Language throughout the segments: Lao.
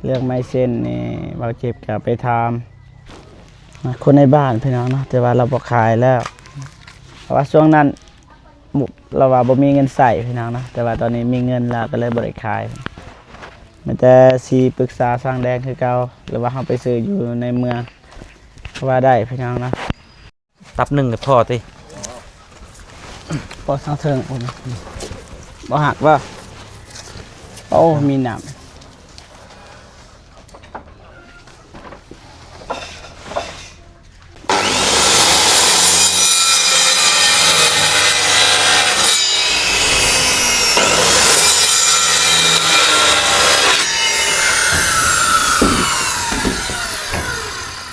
ເລື່ອງໄມ້ເສັ້ນນີ້ ບ່າວເຈັບກໍໄປຖາມຄົນໃນບ້ານພີ່ນ້ອງເນາະ ແຕ່ວ່າລາວບໍ່ຂາຍແລ້ວ ເພາະວ່າຊ່ວງນັ້ນ ລາວວ່າບໍ່ມີເງິນໃຊ້ພີ່ນ້ອງເນາະ ແຕ່ວ່າຕອນນີ້ມີເງິນແລ້ວກໍເລີຍບໍ່ໄດ້ຂາຍ ມີແຕ່ຊິປຶກສາຊ່າງແດງຄືເກົ່າ ຫຼືວ່າເຮົາໄປຊື້ຢູ່ໃນເມືອງ ກໍວ່າໄດ້ພີ່ນ້ອງເນາະ. ຕັບໜຶ່ງກໍພໍຕິ ພໍທາງເທິງ ບໍ່ຫັກບໍ່? ໂອ້ ມີນ້ຳ.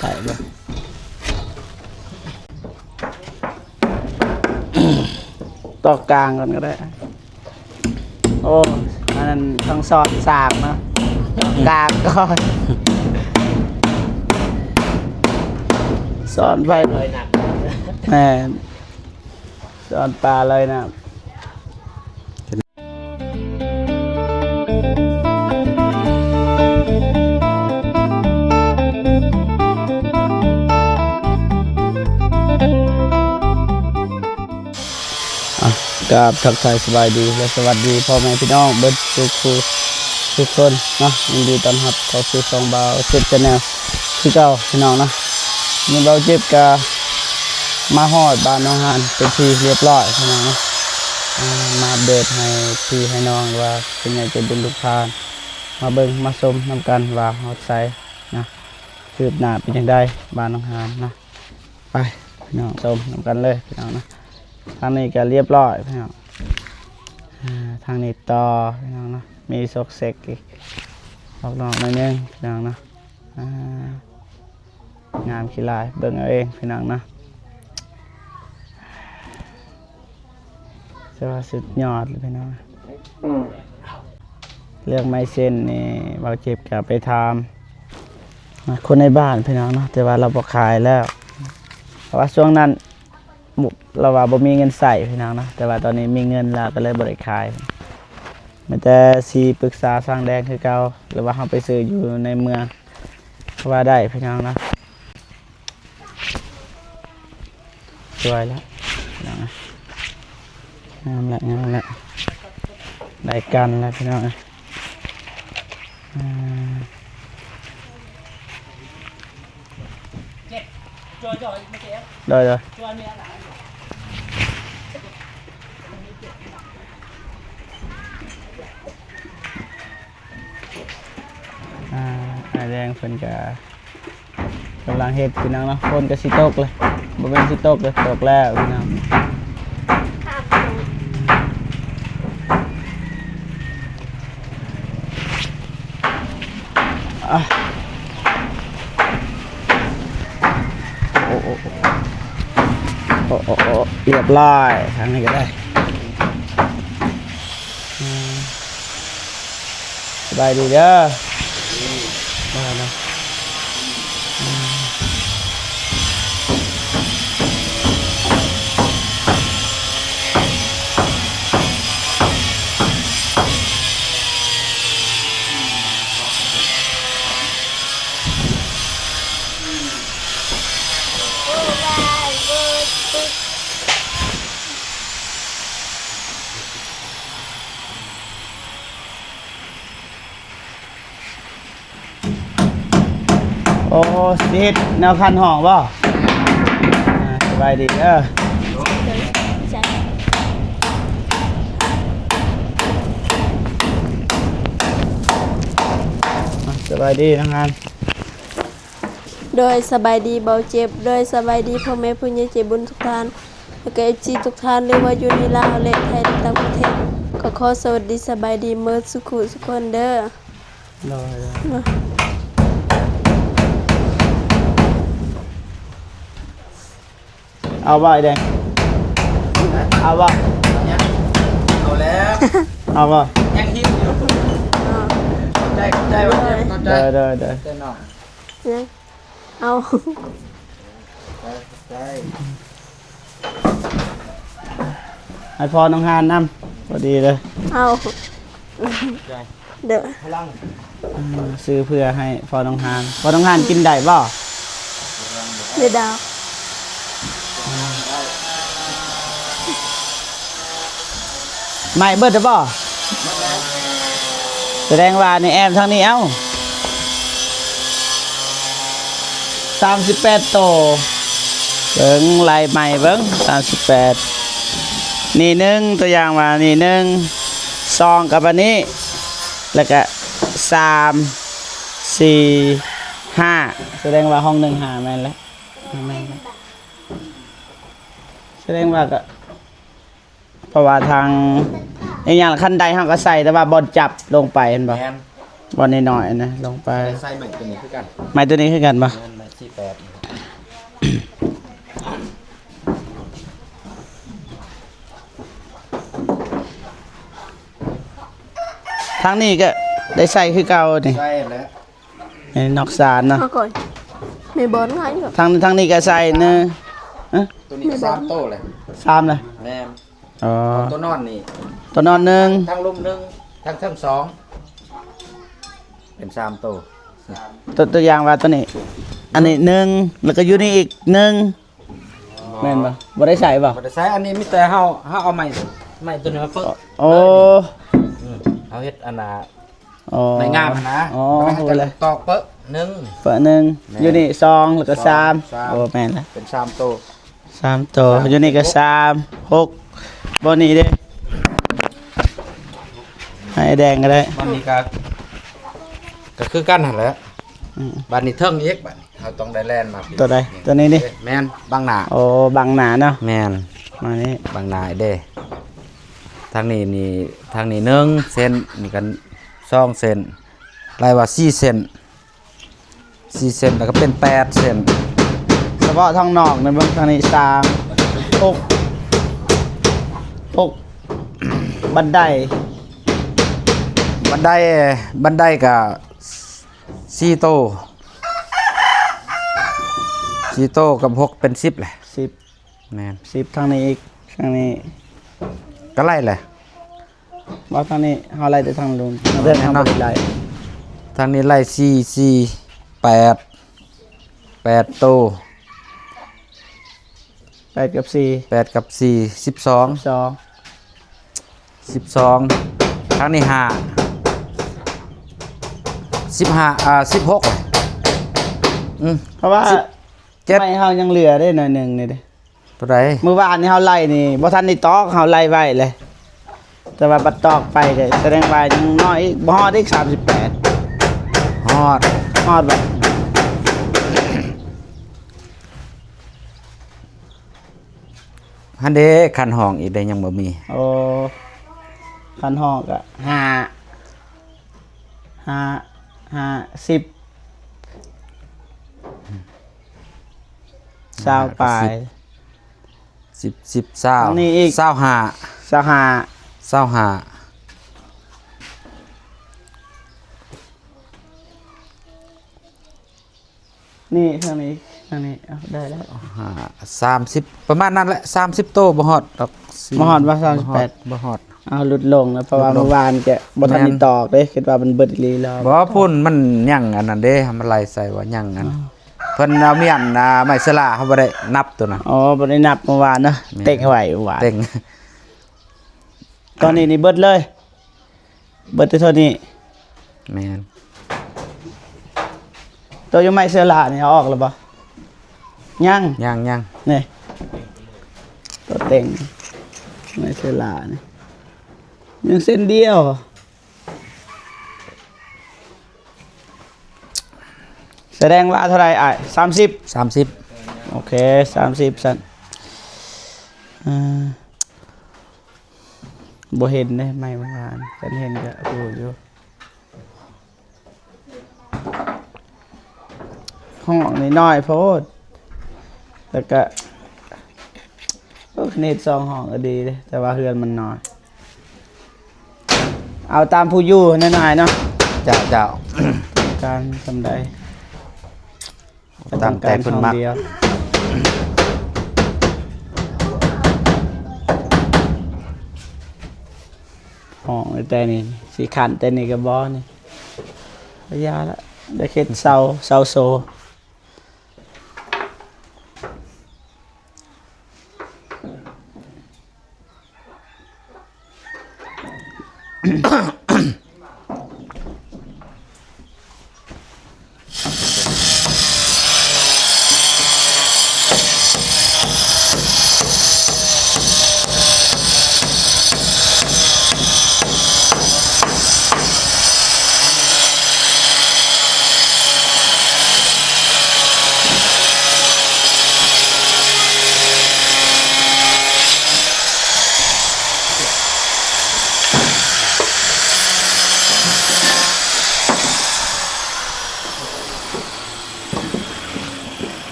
ໄດ້ບໍ່? ຕອກກາງກ່ອນກໍໄດ້. ໂອ້ ອັນນັ້ນຕ້ອງສອນສ້າງເນາະ ກາງກ່ອນ ສອນໄປ ແມ່ນ ສອນປາລອຍນ້ຳ. ອ່ະ ກາບທັກທາຍສະບາຍດີ ແລະ ສະຫວັດດີພໍ່ແມ່ພີ່ນ້ອງເບິດທຸກຜູ້ທຸກຄົນເນາະ ຍິນດີຕ້ອນຮັບເຂົ້າສູ່ຊ່ອງບ່າວເຈັບ Channel ຄືເກົ່າພີ່ນ້ອງເນາະ. ມື້ນີ້ບ່າວເຈັບກະມາຮອດບ້ານໜອງຫານເປັນທີ່ຮຽບຮ້ອຍພີ່ນ້ອງເນາະ ອ່າ ມາອັບເດດໃຫ້ພີ່ໃຫ້ນ້ອງ ຫຼືວ່າຜູ້ໃຫຍ່ໃຈບຸນທຸກທ່ານ ມາເບິ່ງມາຊົມນຳກັນວ່າຮອດໃສນະ ຄືບໜ້າເປັນຈັ່ງໃດ ບ້ານໜອງຫານນະ. ໄປພີ່ນ້ອງ ຊົມນຳກັນເລີຍພີ່ນ້ອງນະ. ທາງນີ້ກໍຮຽບຮ້ອຍພີ່ນ້ອງ ອ່າ ທາງນີ້ຕໍ່ພີ່ນ້ອງເນາະ ມີຊອກແຊກອີກ ອອກນອກໜ້ອຍໜຶ່ງພີ່ນ້ອງເນາະ ອ່າ ງາມຂີ້ຫຼາຍ ເບິ່ງເອົາເອງພີ່ນ້ອງເນາະ. ຖືວ່າສຸດຍອດເລີຍພີ່ນ້ອງ. ເລື່ອງໄມ້ເສັ້ນນີ້ ບ່າວເຈັບກໍໄປຖາມຄົນໃນບ້ານພີ່ນ້ອງເນາະ ແຕ່ວ່າລາວບໍ່ຂາຍແລ້ວ ເພາະວ່າຊ່ວງນັ້ນ ລາວວ່າບໍ່ມີເງິນໃຊ້ພີ່ນ້ອງເນາະ ແຕ່ວ່າຕອນນີ້ມີເງິນແລ້ວກໍເລີຍບໍ່ໄດ້ຂາຍ ມີແຕ່ຊິປຶກສາຊ່າງແດງຄືເກົ່າ ຫຼືວ່າເຮົາໄປຊື້ຢູ່ໃນເມືອງ ກໍວ່າໄດ້ພີ່ນ້ອງເນາະ. ສວຍແລ້ວພີ່ນ້ອງເອີຍ ງາມແລ້ວ ງາມແລ້ວ ໄດ້ກັນແລ້ວພີ່ນ້ອງເອີຍ. ອ່າ ໂດຍ ໂດຍ. ອ່າ ອ້າຍແດງເພິ່ນກະກຳລັງເຮັດພີ່ນ້ອງເນາະ ຝົນກະຊິຕົກແລ້ວ ບໍ່ແມ່ນຊິຕົກເດີ້ ຕົກແລ້ວພີ່ນ້ອງ. ອ່ະ ໂອ້ ໂອ້ ໂອ້ ໂອ້ ໂອ້ ໂອ້ ຮຽບຮ້ອຍ ທາງນີ້ກໍໄດ້. ອືມ ສະບາຍດີເດີ ມາ ມາ ອືມ. ໂອ້ ຊິເຮັດແນວຄັນຫ້ອງບໍ່? ອ່າ ສະບາຍດີເດີ ອ່າ ສະບາຍດີທາງງານ. ໂດຍ ສະບາຍດີບ່າວເຈັບ ໂດຍ ສະບາຍດີພໍ່ແມ່ຜູ້ໃຫຍ່ໃຈບຸນທຸກທ່ານ ແລ້ວກໍເອັຟຊີທຸກທ່ານ ຫຼືວ່າຢູ່ໃນລາວ ແລະ ໄທ ແລະ ຕ່າງປະເທດ ກໍຂໍສະຫວັດດີສະບາຍດີເໝິດສູ່ຜູ້ສູ່ຄົນເດີ. ໂດຍ ເອົາບໍ່ອ້າຍແດງ? ເອົາບໍ່? ເອົາແລ້ວ ເອົາບໍ່? ຍັງຫິວຢູ່. ຂອບໃຈ ຂອບໃຈ ຂອບໃຈ ໂດຍ ໂດຍ ໂດຍ ຂອບໃຈນ້ອງ ຍັງ ເອົາ ຂອບໃຈ ຂອບໃຈ ໃຫ້ພອນນ້ອງຮານນຳ ພໍດີເລີຍ ເອົາ ຂອບໃຈ. ໂດຍ ອ່າ ຊື້ເພື່ອໃຫ້ພໍ່ນ້ອງຮານ. ພໍ່ນ້ອງຮານກິນໄດ້ບໍ່? ບໍ່ໄດ້ດອກ. ໄໝ້ເບິດແລ້ວບໍ່? ສະແດງວ່ານີ້ແອມທາງນີ້ ເອົ້າ ສາມສິບແປດໂຕ. ເບິ່ງໄລ່ໃໝ່ເບິ່ງ ສາມສິບແປດ ນີ້ໜຶ່ງ ຕົວຢ່າງວ່ານີ້ໜຶ່ງ ສອງກັບອັນນີ້ ແລ້ວກະສາມ ສີ່ ຫ້າ ສະແດງວ່າຫ້ອງໜຶ່ງຫ້າແມ່ນແລ້ວ ແມ່ນແລ້ວ ສະແດງວ່າກະ ເພາະວ່າທາງອີຫຍັງ ຄັນໄດເຮົາກໍໃສ່ ແຕ່ວ່າບ່ອນຈັບລົງໄປແມ່ນບໍ່? ແມ່ນ ບ່ອນນ້ອຍໆນະລົງໄປ. ໃສ່ໄມ້ຕົວນີ້ຄືກັນ ໄມ້ຕົວນີ້ຄືກັນບໍ່? ແມ່ນ ໄມ້ສີ່ແປດ. ທາງນີ້ກໍໄດ້ໃສ່ຄືເກົ່ານີ້ ໃສ່ແລ້ວ. ໃນນອກສານເນາະ ເອົາກ່ອນ ໃນບ່ອນງ່າຍຢູ່ດອກ. ທາງ ທາງນີ້ກໍໃສ່ເນາະ ຮະ ຕົວນີ້ກໍສາມໂຕແຫຼະ ສາມແຫຼະ. ແມ່ນ ອໍ ຕົວນອນນີ້ ຕົວນອນໜຶ່ງ ທາງລຸ່ມໜຶ່ງ ທາງເທິງສອງ ເປັນສາມໂຕ. ຕົວ ຕົວຢ່າງວ່າຕົວນີ້ ອັນນີ້ໜຶ່ງ ແລ້ວກໍຢູ່ນີ້ອີກໜຶ່ງ ແມ່ນບໍ່? ບໍ່ໄດ້ໃສ່ບໍ່? ບໍ່ໄດ້ໃສ່ ອັນນີ້ມີແຕ່ເຮົາ ເຮົາເອົາໄມ້ ໄມ້ຕົວນີ້ມາເປິດ. ໂອ້ ອືມ ເຮົາເຮັດອັນນ່າ ອໍ ໄມ້ງາມຫັ້ນນະ. ອໍ ແລ້ວເຮົາຈະຕອກເປິດໜຶ່ງ ເປີດໜຶ່ງ ແມ່ນ ຢູ່ນີ້ສອງ ແລ້ວກໍສາມ ສາມ ໂອ້ ແມ່ນລະ ເປັນສາມໂຕ ສາມໂຕ ສາມ ຢູ່ນີ້ກໍສາມ ຫົກ ບ່ອນນີ້ເດ້ ໃຫ້ແດງກໍໄດ້ ບ່ອນນີ້ກໍ ກໍຄືກັນຫັ້ນແຫຼະ. ອືມ ບາດນີ້ເທິງອີກ ບາດນີ້ເຮົາຕ້ອງໄດ້ແລ່ນມາ ຕົວໃດ? ຕົວນີ້ນີ້ ແມ່ນ ບັງໜ້າ. ໂອ້ ບັງໜ້າເນາະ ແມ່ນ ມານີ້ ບັງໜ້າເດ້. ທາງນີ້ນີ້ ທາງນີ້ໜຶ່ງເສັ້ນ ນີ້ກໍສອງເສັ້ນ ໄລ່ວ່າສີ່ເສັ້ນ ສີ່ເສັ້ນ ແລ້ວກໍເປັນແປດເສັ້ນ. ສະເພາະທາງນອກນີ້ເບິ່ງ ທາງນີ້ສາມ ຫົກ ຫົກ ບັນໄດ ບັນໄດ ບັນໄດກໍສີ່ໂຕ ສີ່ໂຕກັບຫົກເປັນສິບແຫຼະ ສິບ ແມ່ນ ສິບ ທາງນີ້ອີກ ທາງນີ້ກໍໄລ່ແຫຼະ. ບໍ່ ທາງນີ້ເຮົາໄລ່ແຕ່ທາງລຸ່ມ ທາງເທິງເຮົາບໍ່ໄດ້ໄລ່. ທາງນີ້ໄລ່ສີ່ ສີ່ ແປດ ແປດໂຕ ແປດກັບສີ່ ແປດກັບສີ່ ສິບສອງ ສິບສອງ ສິບສອງ. ທາງນີ້ຫ້າ ສິບຫ້າ ອ່າ ສິບຫົກ ອືມ ເພາະວ່າ ສິບເຈັດ ໄມ້ເຮົາຍັງເຫຼືອເດ້ໜ້ອຍໜຶ່ງນີ້ເດ້. ຕົວໃດ? ມື້ວານນີ້ເຮົາໄລ່ນີ້ ບໍ່ທັນໄດ້ຕອກ ເຮົາໄລ່ໄວ້ເລີຍ ແຕ່ວ່າບັດຕອກໄປກໍສະແດງວ່າຍັງນ້ອຍອີກ ບໍ່ຮອດອີກ ສາມສິບແປດ. ຮອດ ຮອດບໍ່? ຫັ້ນເດ້ ຄັນຫ້ອງອີກເດ້ ຍັງບໍ່ມີ. ໂອ້ ຄັນຫ້ອງກໍຫ້າ ຫ້າ ຫ້າ ສິບ ຊາວປາຍ ສິບ ສິບ ຊາວ ທາງນີ້ອີກ ຊາວຫ້າ ຊາວຫ້າ ຊາວຫ້າ. ນີ້ທາງນີ້ ທາງນີ້ ເອົາ ໄດ້ແລ້ວ ຫ້າ ສາມສິບ ປະມານນັ້ນແຫຼະ ສາມສິບໂຕ ບໍ່ຮອດດອກ ບໍ່ຮອດວ່າ ສາມສິບແປດ ບໍ່ຮອດ ເອົາຫຼຸດລົງນະ ເພາະວ່າ ຫຼຸດລົງ ມື້ວານກະບໍ່ທັນໄດ້ຕອກເດ້ ຄິດວ່າມັນເບິດອີ່ຫຼີແລ້ວ. ບໍ່ ພຸ້ນມັນຍັງອັນນັ້ນເດ້ ເຮົາມາໄລ່ໃສ່ວ່າຍັງອັນ ເພິ່ນເອົາມ້ຽນ ອ່າ ໄມ້ເຊື້ອລາ ເຮົາບໍ່ໄດ້ນັບໂຕນັ້ນ. ອໍ ບໍ່ໄດ້ນັບມື້ວານເນາະ ແມ່ນ ເຕັງໄວ້ມື້ວານ ເຕັງ. ຕອນນີ້ນີ້ເບິດເລີຍ ເບິດແຕ່ເທົ່ານີ້ ແມ່ນ. ໂຕຢູ່ໄມ້ເຊື້ອລານີ້ເອົາອອກແລ້ວບໍ່? ຍັງ ຍັງ ຍັງ ນີ້ ໂຕເຕັງໄມ້ເຊື້ອລານີ້ ຍັງເສັ້ນດຽວ. ສະແດງວ່າເທົ່າໃດອ້າຍ? ສາມສິບ ສາມສິບ ໂອເຄ ສາມສິບຊັ້ນ. ເອີ ບໍ່ເຫັນເດ້ ໄມ້ວາງ ຄັນເຫັນກໍຮູ້ຢູ່. ຫ້ອງນີ້ນ້ອຍໂພດ ແລ້ວກະ ໂອ້ ຄັນເຮັດສອງຫ້ອງກໍດີເດ້ ແຕ່ວ່າເຮືອນມັນນ້ອຍ. ເອົາຕາມຜູ້ຢູ່ນັ້ນນາຍເນາະ. ເຈົ້າ ເຈົ້າ ຕ້ອງການສ່ຳໃດ ຕາມໃຈເພິ່ນມັກ. ຕ້ອງການຫ້ອງດຽວ. ຫ້ອງແຕ່ນີ້ ຊິຂັນແຕ່ນີ້ກໍບໍ່ນີ້ ບໍ່ຢາລະ ໄດ້ເຮັດເສົາ ເສົາໂຊ.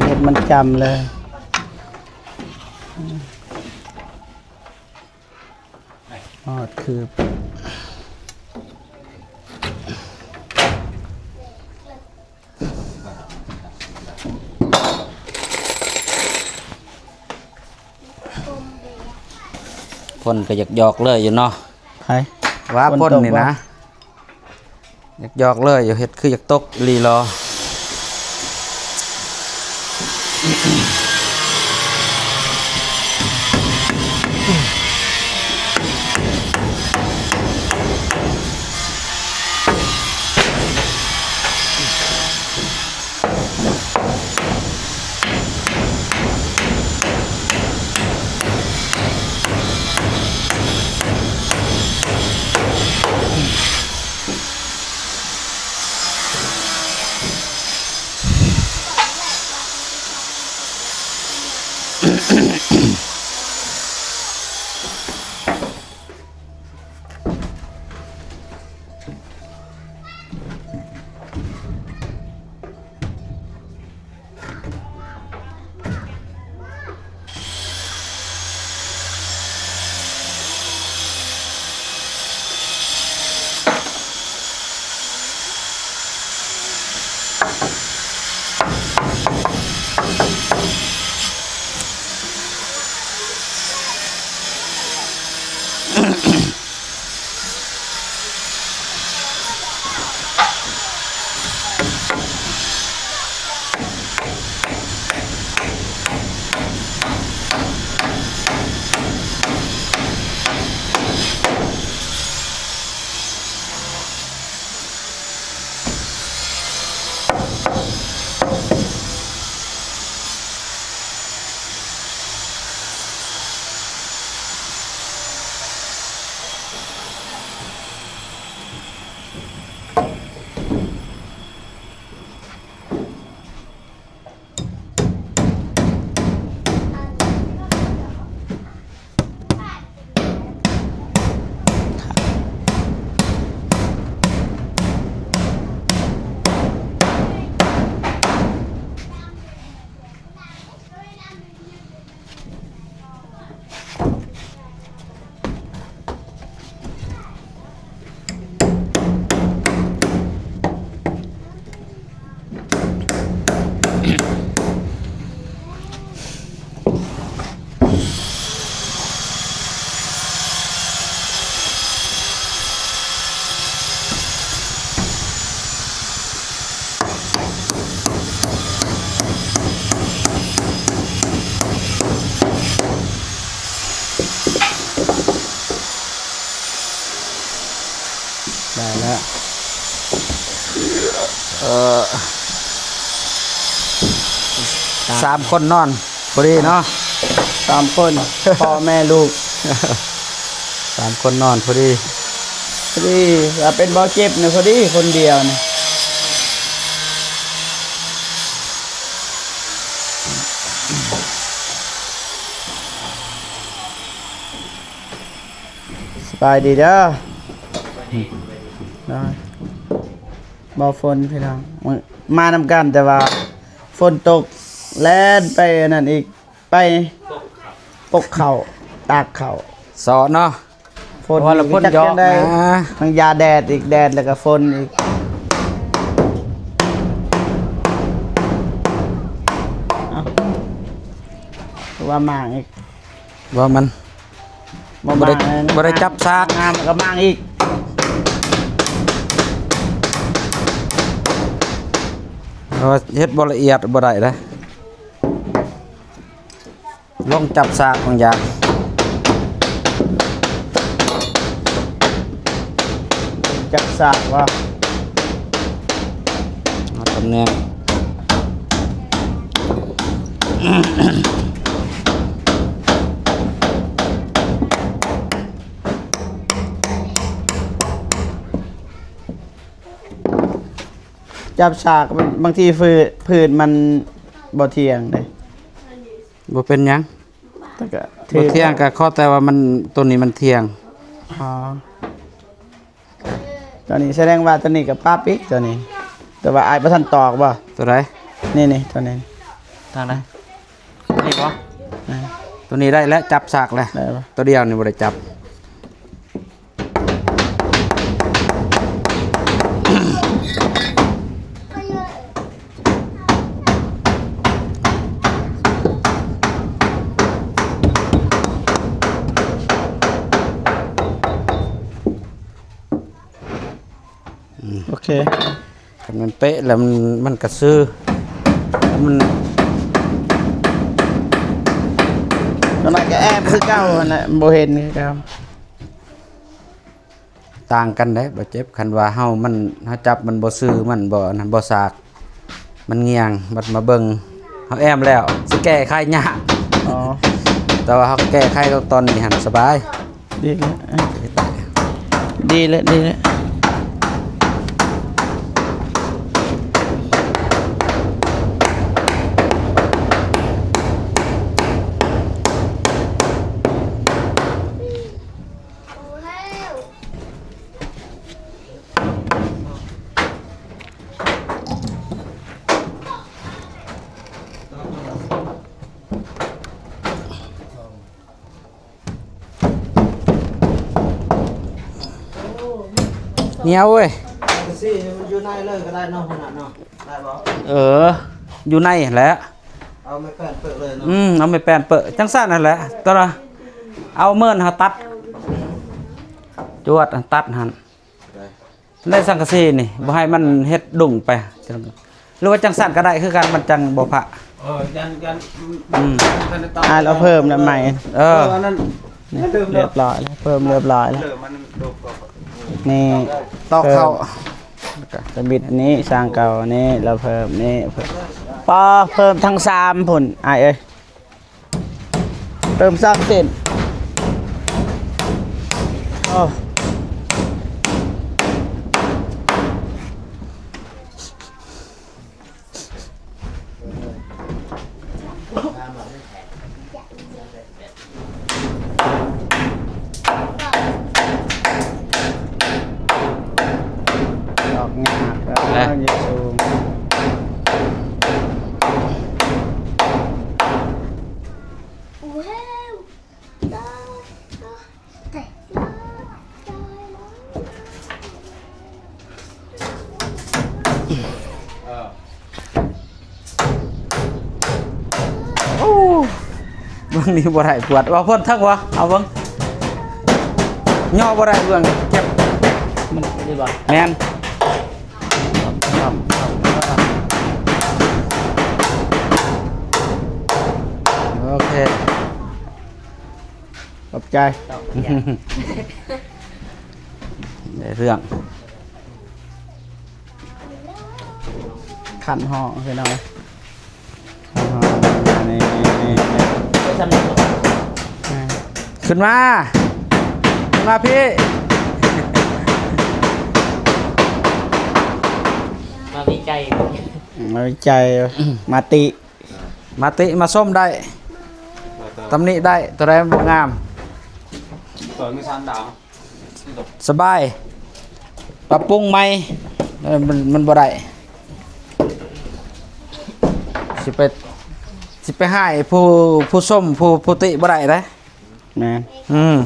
ເຮັດມັນຈ້ຳເລີຍ. ຮອດຄືບ ຝົນກໍຢາກຢອກເລີຍຢູ່ເນາະ. ໃຜ? ວ່າຝົນນີ້ນະ. ຢາກຢອກເລີຍຢູ່ ເຮັດຄືຢາກຕົກອີ່ຫຼີລໍ. ໄດ້ແລ້ວ ເອີ ສາມຄົນນອນພໍດີເນາະ ສາມຄົນ ພໍ່ແມ່ລູກ. ສາມຄົນນອນພໍດີ ພໍດີ ຖ້າເປັນບໍ່ເຈັບນີ້ພໍດີຄົນດຽວນີ້. ສະບາຍດີເດີ ບໍ່ຝົນພີ່ນ້ອງ ມານຳກັນ ແຕ່ວ່າຝົນຕົກ ແລ່ນໄປອັນນັ້ນອີກ ໄປປົກເຂົ້າ ຕາກເຂົ້າ ເຊາະເນາະ ຝົນ ເພາະວ່າລະຝົນເຍາະ ຈັກຈັ່ງໃດ ນະ ທັງຢາແດດອີກ ແດດແລ້ວກໍຝົນອີກ. ເອົ້າ ຄືວ່າໝາກອີກ ວ່າມັນ ບໍ່ ບໍ່ໄດ້ ໝາກ ບໍ່ໄດ້ຈັບສາກ ງາມກໍໝາກອີກ. ເອີ ເຮັດບໍ່ລະອຽດບໍ່ໄດ້ເດ້. ລົງຈັບສາກບາງຢ່າງ ຈັບສາກວ່າ ເອົາຕຳແໜ່ງ ຈັບສາກ ບາງທີພື້ນ ພື້ນມັນບໍ່ທ່ຽງເດ້. ບໍ່ເປັນຫຍັງ ແຕ່ກໍຖືກ ບໍ່ທ່ຽງກໍຂໍແຕ່ວ່າມັນ ຕົວນີ້ມັນທ່ຽງ. ອໍ ຕົວນີ້ສະແດງວ່າຕົວນີ້ກໍປັບອີກຕົວນີ້ ແຕ່ວ່າອ້າຍບໍ່ທັນຕອກບໍ່? ຕົວໃດ? ນີ້ໆ ຕົວນີ້ ທາງໃດ? ນີ້ບໍ່? ອ່າ ຕົວນີ້ໄດ້ແລ້ວ ຈັບສາກແລ້ວ ໄດ້ບໍ່? ຕົວດຽວນີ້ບໍ່ໄດ້ຈັບ. ໂອເຄ ຄັນມັນເປະແລ້ວມັນ ມັນກະຊື່ ມັນ ມັນກະແອບຄືເກົ່າຫັ້ນແຫຼະ ບໍ່ເຫັນຄືເກົ່າ. ຕ່າງກັນເດ້ ບໍ່ເຈັບ ຄັນວ່າເຮົາ ມັນ ເຮົາຈັບມັນບໍ່ຊື່ ມັນບໍ່ ອັນນັ້ນ ບໍ່ສາກ ມັນງ່ຽງ ບັດມາເບິ່ງ ເຮົາແອມແລ້ວ ຊິແກ້ໄຂຍາກ. ອໍ ແຕ່ວ່າເຮົາແກ້ໄຂຕອນນີ້ຫັ້ນສະບາຍ. ດີແລ້ວ ເຮັດໄດ້ ດີແລ້ວ ດີແລ້ວ. ໜຽວເວີຍ ຊິຢູ່ໃນເລີຍກໍໄດ້ເນາະ ຂະໜາດເນາະ ໄດ້ບໍ່? ເອີ ຢູ່ໃນຫັ້ນແຫຼະ ເອົາໄມ້ແປ້ນເປິເລີຍເນາະ. ອືມ ເອົາໄມ້ແປ້ນເປິ ຈັ່ງຊັ້ນຫັ້ນແຫຼະ ຕອນເອົາເມີນເຮົາຕັດ ຈວດ ຕັດຫັ້ນ ໄດ້ ໃນສັງກະສີນີ້ ບໍ່ໃຫ້ມັນເຮັດດຸ່ງໄປ ຫຼືວ່າຈັ່ງຊັ້ນກໍໄດ້ຄືກັນ ມັນຈັ່ງບໍ່ພະ. ເອີ ຢັນ ຢັນ ອືມ ອ່າ ລາວເພີ່ມແລ້ວໃໝ່ ເອີ ເອີ ອັນນັ້ນ ນີ້ ລຽບຮ້ອຍແລ້ວ ເພີ່ມລຽບຮ້ອຍແລ້ວ ນີ້ ຕອກເຂົ້າ ເພີ່ມ ແລ້ວກໍສະບິດນີ້ ຊ່າງເກົ່ານີ້ ລາວເພີ່ມນີ້ ປ້າ ເພີ່ມທັງສາມພຸ້ນ ອ້າຍເອີຍ. ເຕີມສາມເສັ້ນ ໂອ້ ດອກຫຍ້າກໍ ແລະ ຢູ່ສູງ. ໂອ້ ເບິ່ງນີ້ບໍ່ໄດ້ປວດ ວ່າເພິ່ນທັກວ່າ ເອົາເບິ່ງ ຍໍບໍ່ໄດ້ເບິ່ງ ເຈັບ ມັນນີ້ບໍ່ ແມ່ນ. ໂອເຄ ຂອບໃຈ ໄດ້ເລື່ອງ ຄັນຫ້ອງພີ່ນ້ອງ. ອ່າ ນີ້ ນີ້ ນີ້ ນີ້ ອ່າ ຄື ຂຶ້ນມາ ຂຶ້ນມາພີ້ ມາວິໄຈ ມາວິໄຈ ມາຕິ ມາຕິມາຊົມໄດ້ ຕຳໜິໄດ້ ໂຕໃດບໍ່ງາມ ສະບາຍ ປັບປຸງໃໝ່ ເອີ ມັນ ມັນບໍ່ໄດ້ ຊິໄປ ຊິໄປຮ້າຍຜູ້ ຜູ້ຊົມ ຜູ້ ຜູ້ຕິບໍ່ໄດ້ເດ້. ແມ່ນ ອືມ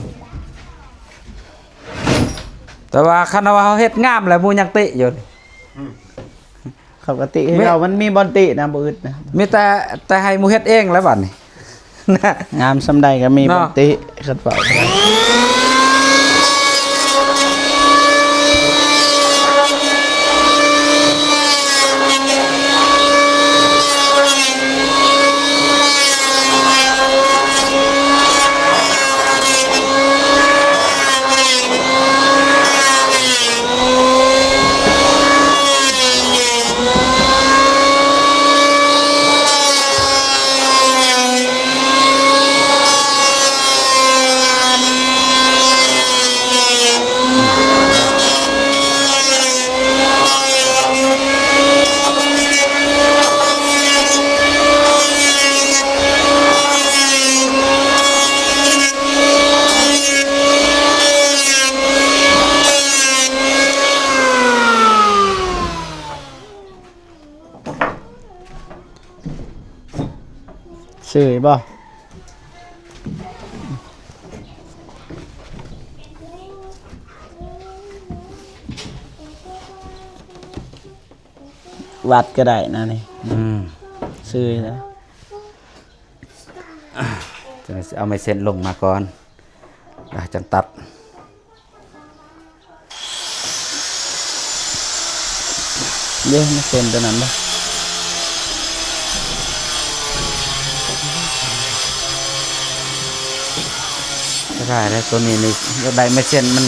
ແຕ່ວ່າຄັນວ່າເຮົາເຮັດງາມແລ້ວ ໝູ່ຍັງຕິຢູ່ ອືມ ເຂົາກໍຕິໃຫ້ ມີ ເຮົາ ມັນມີບ່ອນຕິນະ ບໍ່ອຶດນະ ມີແຕ່ ແຕ່ໃຫ້ໝູ່ເຮັດເອງແລ້ວບັດນີ້ ງາມສ່ຳໃດກໍມີ ເນາະ ບ່ອນຕິ ຄັນເວົ້າໄດ້. ຊື່ບໍ່? ວັດກໍໄດ້ນະນີ້ ອືມ ຊື່ນະ ຈະເອົາໄມ້ເສັ້ນລົງມາກ່ອນ ແລ້ວຈັ່ງຕັດ. ເດ້ ມາເຊັນຕົວນັ້ນເດ້ ສະບາຍເດ້. ຕົວນີ້ນີ້ຢາກໄດ້ໄມ້ເຊັນ ມັນ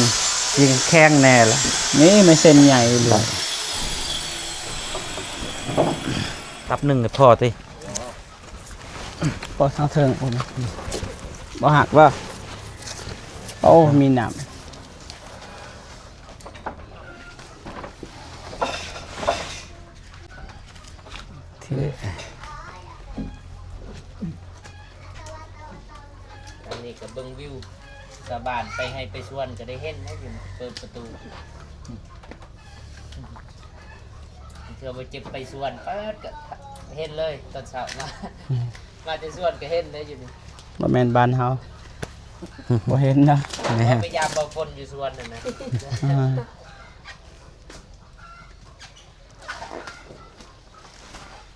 ຊິແຂງແດ່ລະ. ນີ້ໄມ້ເຊັນໃຫຍ່ເລີຍ ຕັບໜຶ່ງກໍພໍຕິ. ພໍທາງເທິງ ບໍ່ຫັກບໍ່? ໂອ້ ມີນ້ຳ. ອັນນີ້ກໍເບິ່ງວິວ ຊາວບ້ານໄປໄຮ່ໄປສວນກໍໄດ້ເຫັນນະ ຢູ່ເປີດປະຕູ. ເທື່ອບໍ່ເຈັບໄປສວນ ເປີດກໍເຫັນເລີຍຕອນເຊົ້າມາ. ອືມ ມາແຕ່ສວນກໍເຫັນເລີຍຢູ່ນີ້. ບໍ່ແມ່ນບ້ານເຮົາ ບໍ່ເຫັນນະ. ແມ່ນ ໄປຢາມເບົາຝົນຢູ່ສວນນັ້ນນະ. ອ່າ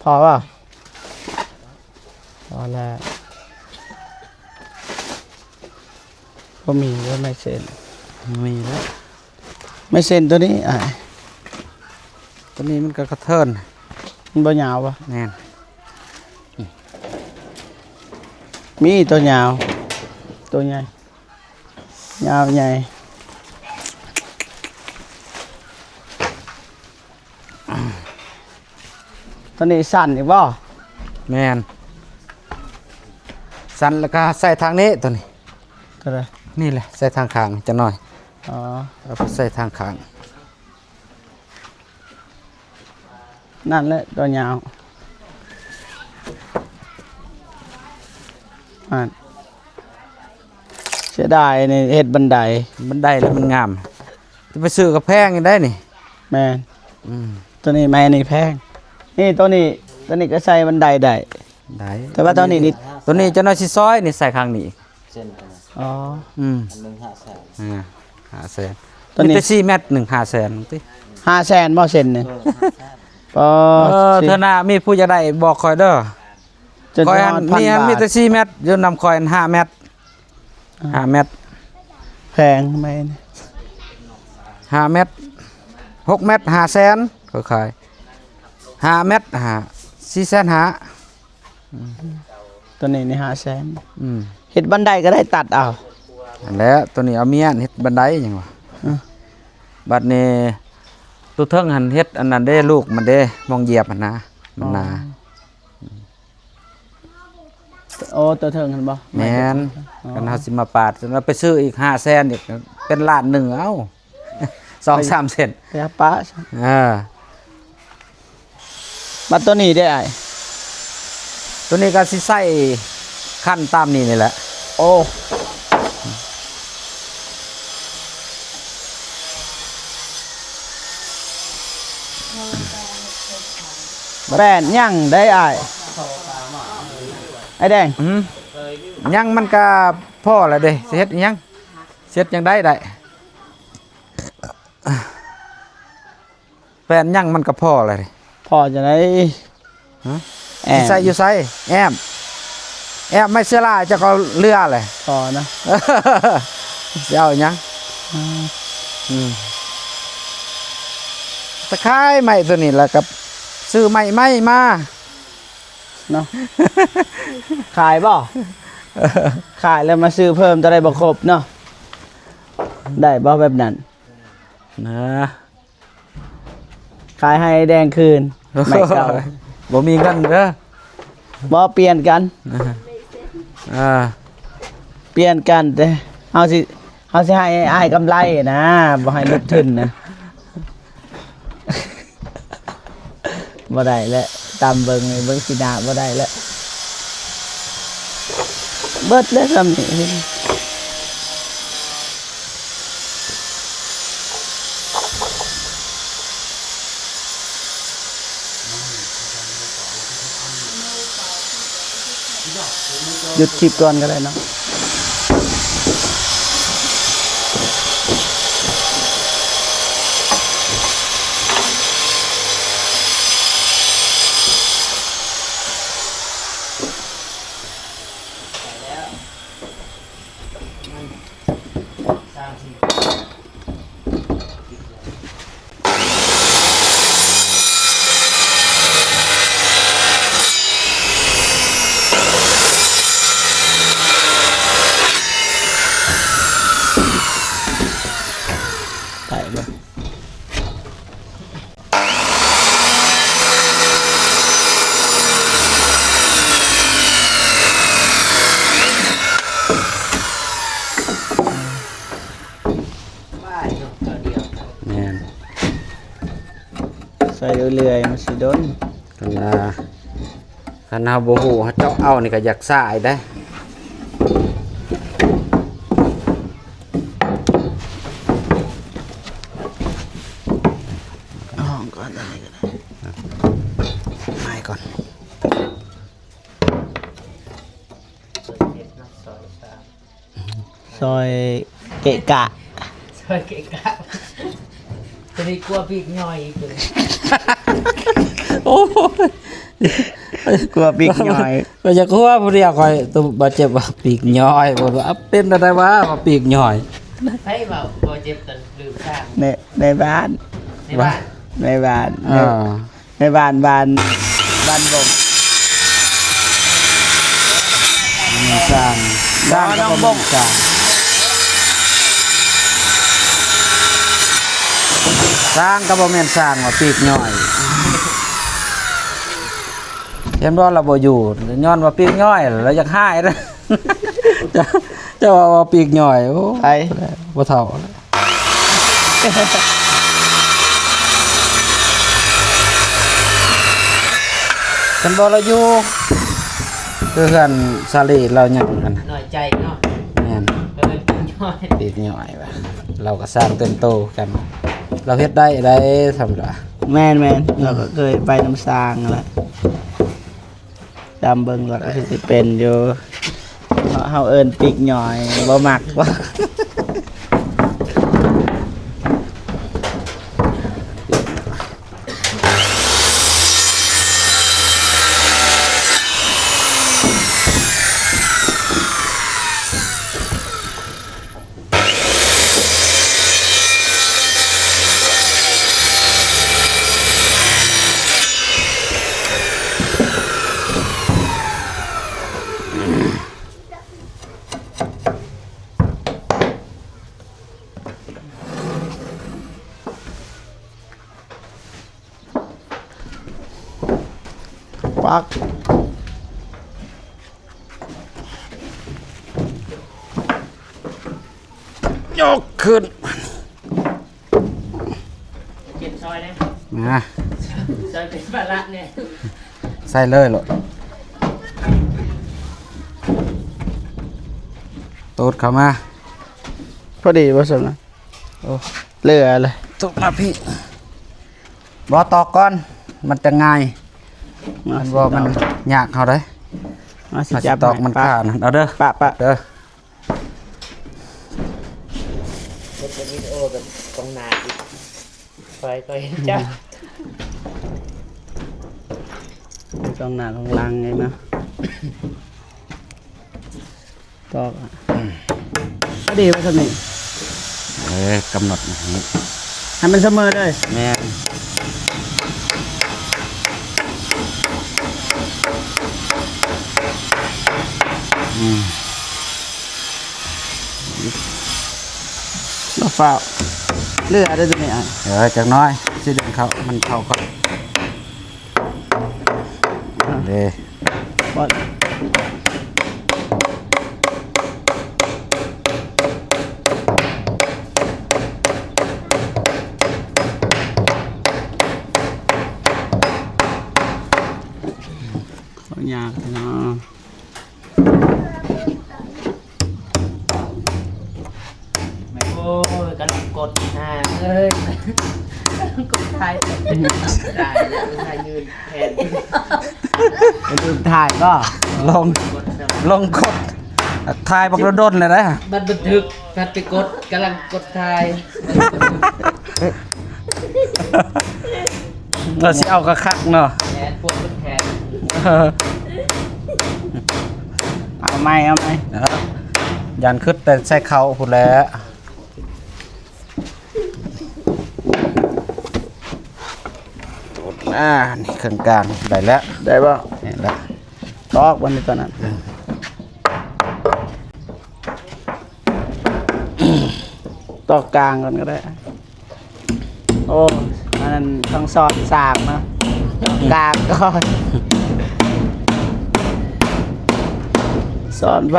ພໍບໍ່? ພໍແລ້ວ. ບໍ່ມີເດີໄມ້ເຊັນ. ມີແລ້ວ ໄມ້ເຊັນຕົວນີ້ອ້າຍ. ຕົວນີ້ມັນກໍກະເທີນ ມັນບໍ່ຍາວບໍ່? ແມ່ນ ມີຕົວຍາວ ຕົວໃຫຍ່ ຍາວໃຫຍ່. ຕົວນີ້ສັ້ນອີກບໍ່? ແມ່ນ ສັ້ນແລ້ວກໍໃສ່ທາງນີ້ ຕົວນີ້ ຕົວໃດ? ນີ້ແຫຼະ ໃສ່ທາງຂ້າງຈັກໜ້ອຍ. ອໍ ເອົາໄປໃສ່ທາງຂ້າງ. ນັ້ນແຫຼະຕົວຍາວ. ອັນ ເສຍດາຍນີ້ເຮັດບັນໄດ. ບັນໄດແລ້ວມັນງາມ ຈະໄປຊື້ກໍແພງຢູ່ໄດ໋ນີ້. ແມ່ນ ອືມ ຕົວນີ້ໄມ້ນີ້ແພງ. ນີ້ຕົວນີ້ ຕົວນີ້ກໍໃສ່ບັນໄດໄດ້ ໄດ້ ແຕ່ວ່າຕົວນີ້ນີ້ ຕົວນີ້ຈັກໜ້ອຍຊິຊອຍນີ້ ໃສ່ຂ້າງນີ້. ເສັ້ນ ອໍ ອືມ ອັນໜຶ່ງຫ້າແສນ ອ່າ ຫ້າແສນ. ຕົວນີ້ມີແຕ່ສີ່ແມັດ ໜຶ່ງຫ້າແສນຕິ. ຫ້າແສນບໍ່ເສັ້ນນີ້? ເອີ ຫ້າແສນ. ປໍ ເອີ ເທື່ອໜ້າມີຜູ້ຢາກໄດ້ບອກຂ້ອຍເດີ. ຂ້ອຍຫັ້ນມີ ມີແຕ່ສີ່ແມັດ ຢູ່ນຳຂ້ອຍຫັ້ນຫ້າແມັດ. ອ່າ ຫ້າແມັດ ແພງໄມ້ນີ້ ຫ້າແມັດ ຫົກແມັດ ຫ້າແສນ ຂ້ອຍຂາຍ ຫ້າແມັດ ຫ້າ ສີ່ແສນຫ້າ. ອືມ ຕົວນີ້ນີ້ຫ້າແສນ. ອືມ ເຮັດບັນໄດກໍໄດ້ ຕັດເອົາ. ຫັ້ນແຫຼະ ຕົວນີ້ເອົາເມຍເຮັດບັນໄດຫຍັງວະ. ອືມ ບັດນີ້ຕົວເທິງຫັ້ນເຮັດອັນນັ້ນເດ້ ລູກມັນເດ້ ໝ່ອງຢຽບຫັ້ນນະ ມັນໜາ. ອໍ ອືມ ໂຕ ໂອ້ ຕົວເທິງຫັ້ນບໍ່? ແມ່ນ. ອໍ ຄັນເຮົາຊິມາປາດ ແລ້ວໄປຊື້ອີກຫ້າແສນອີກ ເປັນລ້ານໜຶ່ງ ເອົ້າ ສອງສາມເສັ້ນ ໄປຫາປະ. ເອີ ບັດຕົວນີ້ເດ້ອ້າຍ? ຕົວນີ້ກໍຊິໃສ່ຄັນຕາມນີ້ນີ້ແຫຼະ. ໂອ້ ແປ້ນຫຍັງໄດ໋ອ້າຍ? ອ້າຍແດງ. ຫືມ? ຫຍັງມັນກະພໍລະເດ້ ຊິເຮັດອີ່ຫຍັງ? ຊິເຮັດຈັ່ງໃດໄດ້? ແປ້ນຫຍັງມັນກໍພໍແລ້ວເດ້. ພໍຈັ່ງໃດ? ຮະ? ແອ້ມ ຊິໃສ່ຢູ່ໃສ? ແອ້ມ ແອ້ມໄມ້ເສືອລາຍ ເຈົ້າກໍເຫຼືອແຫຼະ. ພໍນະ. ຊິເອົາຫຍັງ? ອືມ ອືມ ຕະຂ່າຍໄມ້ຕົວນີ້ ແລ້ວກໍຊື້ໄມ້ໃໝ່ມາເນາະ. ຂາຍບໍ່? ຂາຍແລ້ວມາຊື້ເພີ່ມ ຕົວໃດບໍ່ຄົບເນາະ. ໄດ້ບໍ່ແບບນັ້ນ? ນະ ຂາຍໃຫ້ແດງຄືນ ໄມ້ເກົ່າ. ບໍ່ມີເງິນເດີ. ບໍ່ ປ່ຽນກັນ. ອ່າ ອ່າ ປ່ຽນກັນ ແຕ່ເຮົາຊິ ເຮົາຊິໃຫ້ອ້າຍກຳໄລນະ ບໍ່ໃຫ້ຫຼຸດທຶນນະ. ບໍ່ໄດ້ແຫຼະ ຕຳເບິ່ງ ເບິ່ງສີໜ້າບໍ່ໄດ້ແຫຼະ. ເບິດແລ້ວຊ່ຳນີ້. ຢຸດຄລິບກ່ອນກໍໄດ້ເນາະ. ໄປເບິ່ງ. ແມ່ນ ໃສ່ເລື້ອຍໆ ມັນຊິດົນ. ຄັນວ່າ ຄັນເຮົາບໍ່ຮູ້ ເຮົາເຈາະເອົານີ້ກໍຢາກຊ້າອີກເດ້. ຫ້ອງກ່ອນ ອັນນີ້ກໍໄດ້ ໄມ້ກ່ອນ. ຊອຍເກະກະ ຊອຍເກະກະ ຕົວນີ້ກົວປີກຍ່ອຍອີກ ຕົວນີ້ ໂອ້ຍ ກົວປີກຍ່ອຍ. ຂ້ອຍຢາກຮູ້ວ່າຜູ້ດຽວຂ້ອຍ ຕົວບາດເຈັບວ່າປີກຍ່ອຍ ບໍ່ວ່າເປັນແນວໃດວະ ວ່າປີກຍ່ອຍ. ໃຜເວົ້າບໍ່ເຈັບ ຕອນລືມສ້າງ ໃນ ໃນບ້ານ ໃນບ້ານ ໃນບ້ານ ເອີ. ໃນບ້ານ ບ້ານ ບ້ານບົງ ສ້າງ ສ້າງກໍບໍ່ແມ່ນສ້າງ ສ້າງກໍບໍ່ແມ່ນສ້າງ ວ່າປີກຍ່ອຍ. ເຫັນບໍ່ ລາວບໍ່ຢູ່ ຍ້ອນວ່າປີກຍ່ອຍ ລາວຢາກຮ້າຍນະ. ເຈົ້າ ເຈົ້າວ່າ ວ່າປີກຍ່ອຍ ໂອ້ ໄປ ບໍ່ເຖົ້າ. ຄັນບໍ່ລາວຢູ່ ຄືເຮືອນສາລີລາວຍັງອັນ ນ້ອຍໃຈເນາະ. ແມ່ນ ເອີ ປີກຍ່ອຍ ປີກຍ່ອຍວ່າ ລາວກໍສ້າງເຕັມໂຕຄືກັນ ລາວເຮັດໄດ້ໄດ໋ ທຳດາ. ແມ່ນໆ ອືມ ລາວກໍເຄີຍໄປນຳຊ່າງແຫຼະ. ດຳເບິ່ງລະ ກໍຄືຊິເປັນຢູ່ ເຮົາ ເຮົາເອີ້ນປີກຍ່ອຍ ບໍ່ມັກບໍ່. ປັກ. ຍົກຂຶ້ນ ເກັບຊອຍແດ່ ນະ ຊອຍເປັນພາລະແດ່ ໃສ່ເລີຍໂລດ ຕູດເຂົ້າມາ ພໍດີບໍ່ຊັ້ນນະ? ໂອ້ ເຫຼືອເລີຍ ຕູດມາພີ້ ບໍ່ຕອກກ່ອນ ມັນຈະງ່າຍ ມັນບໍ່ ມັນຍາກເຮົາເດ້ ມາຊິຈັບ ເຮົາຊິຕອກມັນ ປະ ຄານັ້ນ ເອົາເດີ ປະ ປະ ເດີ. ເຮັດເປັນວິດີໂອແບບກ້ອງໜ້າອີກ ຂ້ອຍກໍເຫັນເຈົ້າ ກ້ອງໜ້າກ້ອງຫຼັງນີ້ນະ ຕອກ ອືມ ພໍດີວ່າຊັ້ນນີ້ ເອີ ກຳນົດໃຫ້ ໃຫ້ມັນສະເໝີເລີຍ ແມ່ນ. ອືມ ບໍ່ຟ້າວ ເຫຼືອໄດ້ຕົວນີ້ ເອີ ຈັກໜ້ອຍ ຊິດຶງເຂົ້າ ມັນເຂົ້າກ່ອນ ອ່າ ເດ້ ບໍ່ ຂໍຍາກເນາະ. ໂອ້ຍ ກຳລັງກົດຫາເອີຍ ກຳລັງກົດຖ່າຍ ຕາຍແລ້ວ ຖ່າຍຢືນແທນ ລືມຖ່າຍບໍ່? ລົງ ລົງກົດ ຖ່າຍບັກດົນໆ ແລ້ວນະ ບັດບັນທຶກ ພັດໄປກົດ ກຳລັງກົດຖ່າຍ. ເອີ ຊິເອົາຄັກໆ ເນາະ ແຂນປວດເປັນແຂນ ເອີ ເອົາໃໝ່ ເອົາໃໝ່ ເອີ ຢ້ານຄຶດແຕ່ໃສ່ເຂົ້າພຸ້ນແຫຼະ ອ່າ ນີ້ເຄິ່ງກາງໄດ້ແລ້ວ ໄດ້ບໍ່? ນີ້ແຫຼະ ຕອກບັດນີ້ຕອນນັ້ນ ອືມ ຕອກກາງກ່ອນກໍໄດ້. ໂອ້ ອັນນັ້ນຕ້ອງສອນສາກເນາະ ກາງກ່ອນ ສອນໄປ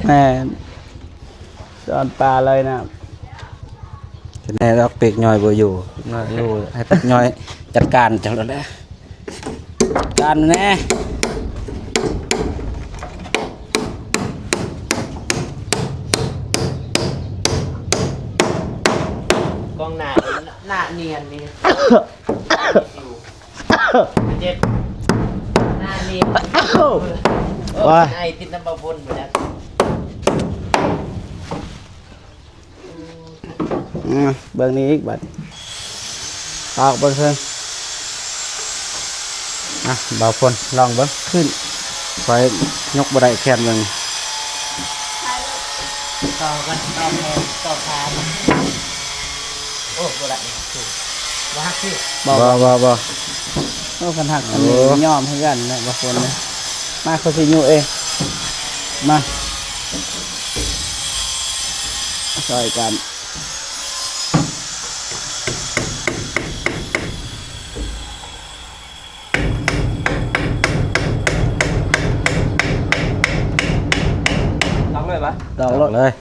ແມ່ນ ສອນປາລອຍນ້ຳ ແນ່ດອກ ເປັກຍ່ອຍບໍ່ຢູ່ ຢູ່ໃຫ້ເປັກຍ່ອຍຈັດການເຈົ້າແລ້ວແຫຼະ. ການແດ່ ກ້ອງໜ້າ ໜ້ານຽນນີ້ ເຈັບ ໜ້ານຽນ ໂອ້ຍ ໄອຕິດນ້ຳເບົາຝົນບໍ່ຈັກ. ອືມ ເບິ່ງນີ້ອີກບາດ ຕອກເບິ່ງເທິງ ອ່ະ ບ່າວພົນລອງເບິ່ງ ຂຶ້ນ ຂ້ອຍຍົກບໍ່ໄດ້ແຂນເບິ່ງ ຕໍ່ກັນ ຕໍ່ແຂນ ຕໍ່ຂາ ໂອ້ ບໍ່ໄດ້ ບໍ່ຮັກຊິ ບໍ່ ບໍ່ ບໍ່ ບໍ່ ໂອ້ ຄັນຮັກອັນນີ້ ໂອ້ ຍອມຄືກັນນະ ບ່າວພົນນະ ມາ ຂ້ອຍຊິຍຸເອງ ມາ ຊ່ອຍກັນ ຕອກເລີຍປະ? ຕອກໂລດ ຕອກເລີຍ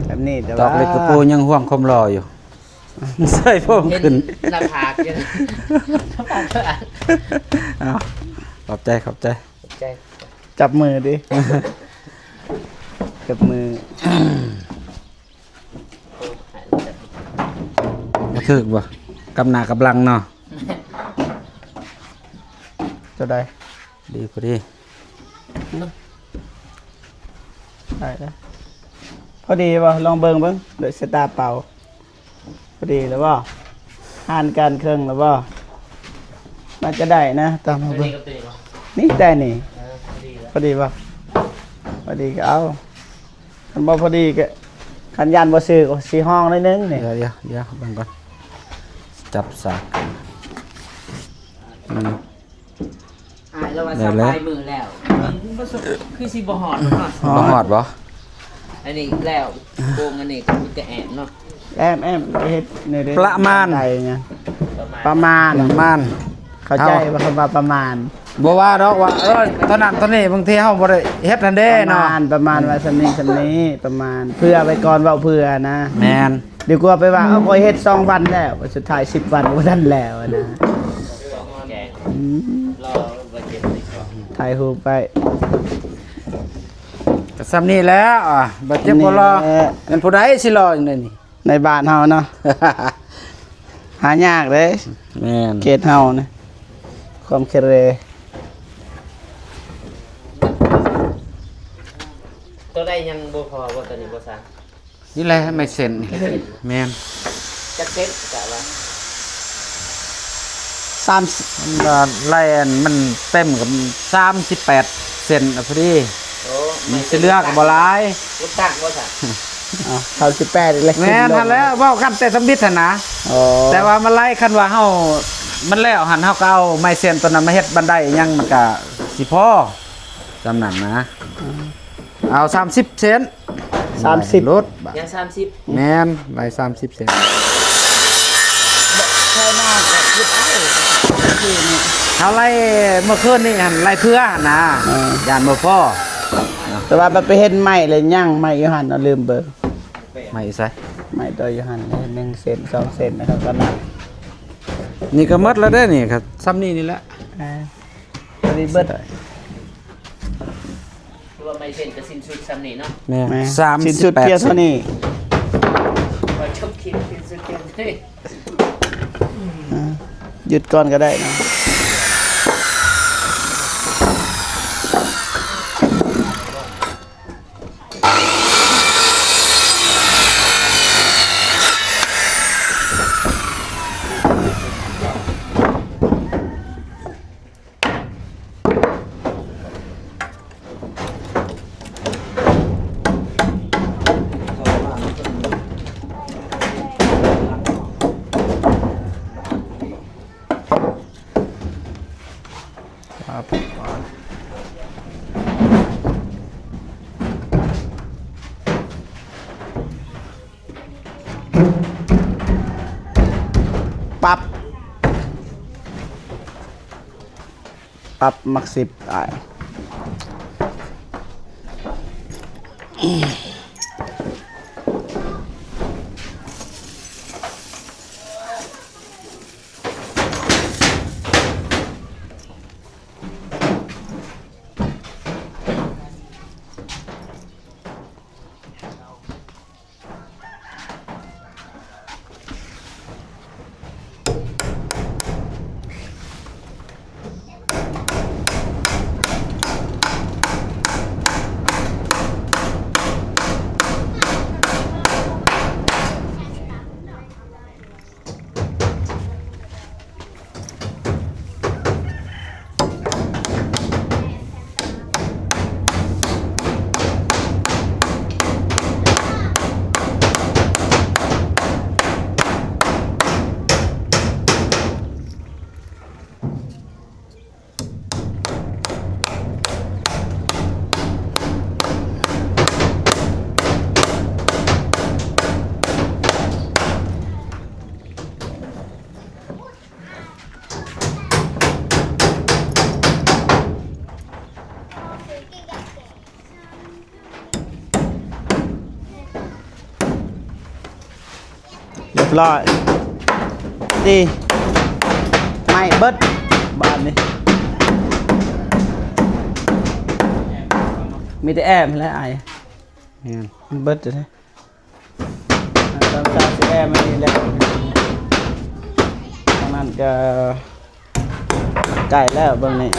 ແບບນີ້ ແຕ່ວ່າ ຕອກເຫຼັກຕະປູຍັງຫ່ວງຄວາມຫຼໍ່ຢູ່. ໃສ່ຜົມຂຶ້ນ ເຫັນໜ້າຜາກຢູ່ ເອົາ ຂອບໃຈ ຂອບໃຈ ຂອບໃຈ ຈັບມືຕິ ຈັບມື ບໍ່ຖືກບໍ່? ກັບໜ້າກັບຫຼັງເນາະ ເທົ່າໃດ? ດີພໍດີ ໄດ້ແລ້ວ ພໍດີບໍ່? ລອງເບິ່ງເບິ່ງ ໂດຍສາຍຕາເປົ່າ ພໍດີແລ້ວບໍ່? ຫານກັນເຄິ່ງແລ້ວບໍ່? ໜ້າຈະໄດ້ນະ ຕາມມາເບິ່ງ ນີ້ແຕ່ນີ້ ເອີ ພໍດີແລ້ວ ພໍດີບໍ່? ພໍດີກໍເອົາ ຄັນບໍ່ພໍດີກໍ ຄັນຢ້ານບໍ່ຖືກກໍຊິຫ້ອງໜ້ອຍໜຶ່ງນີ້ ດຽວ ດຽວ ດຽວ ເບິ່ງກ່ອນ ຈັບສາກ ອືມ ອ້າຍລາວວ່າ ໄດ້ແລ້ວ ສະບາຍມືແລ້ວ ຄືຊິບໍ່ຮອດເນາະ ບໍ່ຮອດບໍ່? ອັນນີ້ແລ້ວ ໂກງອັນນີ້ກໍມີແຕ່ແອມເນາະ ແອມ ແອມ ເຮັດແນວໃດ ປະມານ ປະມານ ປະມານ ເຂົ້າໃຈວ່າຄຳວ່າປະມານ ບໍ່ວ່າດອກວ່າ ເອີ ເທົ່ານັ້ນເທົ່ານີ້ ບາງທີເຮົາບໍ່ໄດ້ເຮັດຫັ້ນເດ້ເນາະ ປະມານ ປະມານວ່າສ່ຳນີ້ສ່ຳນີ້ ປະມານ ເຜື່ອໄວ້ກ່ອນ ເວົ້າເຜື່ອນະ ແມ່ນ ດີກວ່າໄປວ່າ ເອີ ຂ້ອຍເຮັດສອງວັນແລ້ວ ສຸດທ້າຍສິບວັນບໍ່ທັນແລ້ວນະ ອືມ ຖ່າຍຮູບໄວ້ ກໍສ່ຳນີ້ແຫຼະ ອ່າ ບໍ່ເຈັບບໍ່ລໍ ແມ່ນຜູ້ໃດຊິລໍຢູ່ໃນນີ້ ໃນບ້ານເຮົາເນາະ ຫາຍາກເດ້ ແມ່ນ ເຂດເຮົານີ້ ຄວາມເຄເລ ໂຕໃດຍັງບໍ່ພໍບໍ່ ໂຕນີ້ບໍ່ຊ່າງ? ນີ້ແຫຼະ ໄມ້ເສັ້ນນີ້ແຫຼະ ແມ່ນ ຈັກເສັ້ນກະວ່າ ສາມ ມັນວ່າໄລ່ອັນມັນເຕັມກັບສາມສິບແປດເສັ້ນ ອະ ພໍດີ ໂອ້ ມັນຊິເຫຼືອກໍບໍ່ຫຼາຍ ລູກຕັ້ງບໍ່ຊະ? ອ້າວ ເກົ້າສິບແປດອີກແລ້ວ ແມ່ນຫັ້ນແຫຼະ ເວົ້າກັນແຕ່ທຳອິດຫັ້ນນະ ໂອ້ ແຕ່ວ່າມັນໄລ່ ຄັນວ່າເຮົາ ມັນແລ້ວຫັ້ນ ເຮົາກໍເອົາໄມ້ເສັ້ນຕົວນັ້ນມາເຮັດບັນໄດຫຍັງ ມັນກໍຊິພໍ ສ່ຳນັ້ນນະ ອືມ ເອົາສາມສິບເຊັນ ສາມສິບ ລົດບາດ ຍັງສາມສິບ ແມ່ນ ໄວ້ສາມສິບເຊັນ ເຮົາໄລ່ມື້ຄືນນີ້ຫັ້ນ ໄລ່ເພື່ອຫັ້ນນະ ເອີ ຢ້ານບໍ່ພໍ ແຕ່ວ່າໄປເຫັນໄມ້ແລ້ວຍັງ ໄມ້ຢູ່ຫັ້ນເນາະ ລືມເບິ່ງ ໄມ້ຢູ່ໃສ? ໄມ້ຕົວຢູ່ຫັ້ນ ໜຶ່ງເຊັນ ສອງເຊັນ ແລ້ວກໍນັບ ນີ້ກໍໝົດແລ້ວເດ້ນີ້ ກໍສ່ຳນີ້ນີ້ແຫຼະ ເອີ ພໍດີເບິດ ຄືວ່າໄມ້ເສັ້ນກໍສິ້ນສຸດສ່ຳນີ້ເນາະ ແມ່ນ ແມ່ນ ສາມສິບແປດ ສິ້ນສຸດພຽງເທົ່ານີ້ ຂໍຈົບຄລິບສິ້ນສຸດພຽງເທົ່ານີ້ ອ່າ ຢຸດກ່ອນກໍໄດ້ເນາະ. ປັບ ປັບໝາກສິບອ້າຍ. ຮຽບຮ້ອຍ ດີ ໄໝ້ເບິດບາດນີ້ ມີແຕ່ແອມແຫຼະອ້າຍ ແມ່ນ ມັນເບິດແລ້ວເດ້ ຕອນເຊົ້າຊິແອມອັນນີ້ແຫຼະ ທາງນັ້ນກໍ ໃກ້ແລ້ວເບິ່ງນີ້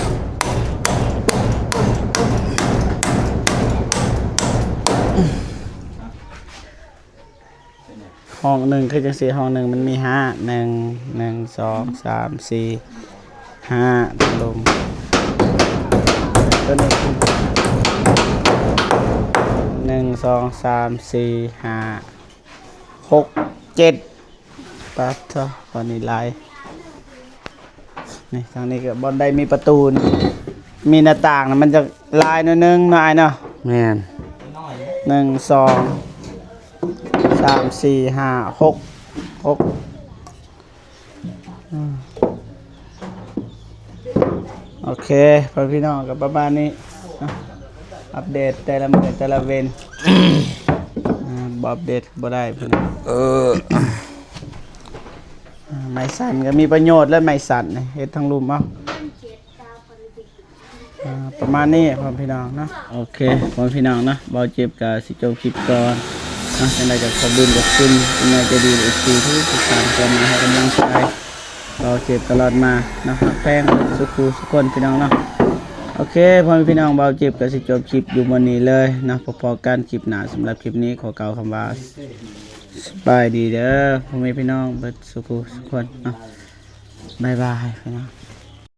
ຫ້ອງໜຶ່ງຄືຈັ່ງຊີ້ ຫ້ອງໜຶ່ງມັນມີຫ້າ ໜຶ່ງ ໜຶ່ງ ສອງ ສາມ ສີ່ ຫ້າ ພັດລົມ ໂຕນີ້ ໜຶ່ງ ສອງ ສາມ ສີ່ ຫ້າ ຫົກ ເຈັດ ປາດໂທ້ ບາດນີ້ຫຼາຍ ນີ້ທາງນີ້ກໍບ່ອນໃດມີປະຕູ ມີໜ້າຕ່າງນະ ມັນຈະຫຼາຍໜ້ອຍໜຶ່ງເນາະອ້າຍເນາະ ແມ່ນ ໜຶ່ງ ສອງ ສາມ ສີ່ ຫ້າ ຫົກ ຫົກ ອືມ ໂອເຄ ເຄ ພໍ່ພີ່ນ້ອງ ກໍປະມານນີ້ເນາະ ອັບເດດແຕ່ລະມື້ແຕ່ລະເວັນ ອ່າ ບໍ່ອັບເດດບໍ່ໄດ້ພີ່ນ້ອງ ເອີ ອ່າ ໄມ້ສັ້ນກໍມີປະໂຫຍດແຫຼະ ໄມ້ສັ້ນນີ້ ເຮັດທາງລຸ່ມເອົາ ອ່າ ປະມານນີ້ພໍ່ພີ່ນ້ອງເນາະ ໂອເຄ ພໍ່ພີ່ນ້ອງເນາະ ບ່າວເຈັບກໍຊິຈົບຄລິບກ່ອນເນາະ ຈັ່ງໃດກໍຂອບບຸນຂອບຄຸນຜູ້ໃຫຍ່ໃຈດີ ເອັຟຊີ ທຸກໆທ່ານທີ່ມາໃຫ້ກຳລັງໃຈ ເຮົາເຈັບຕະຫຼອດມາເນາະ ຮັກແພງເບິດສູ່ຄູ່ສູ່ຄົນພີ່ນ້ອງເນາະ ໂອເຄ ພໍ່ແມ່ພີ່ນ້ອງ ບ່າວເຈັບກໍຊິຈົບຄລິບຢູ່ໝ່ອງນີ້ເລີຍເນາະ ພໍ້ກັນຄລິບໜ້າ ສຳລັບຄລິບນີ້ຂໍກ່າວຄຳວ່າ ສະບາຍດີເດີ ພໍ່ແມ່ພີ່ນ້ອງເບິດສູ່ຄູ່ສູ່ຄົນເນາະ ບາຍບາຍພີ່ນ້ອງ.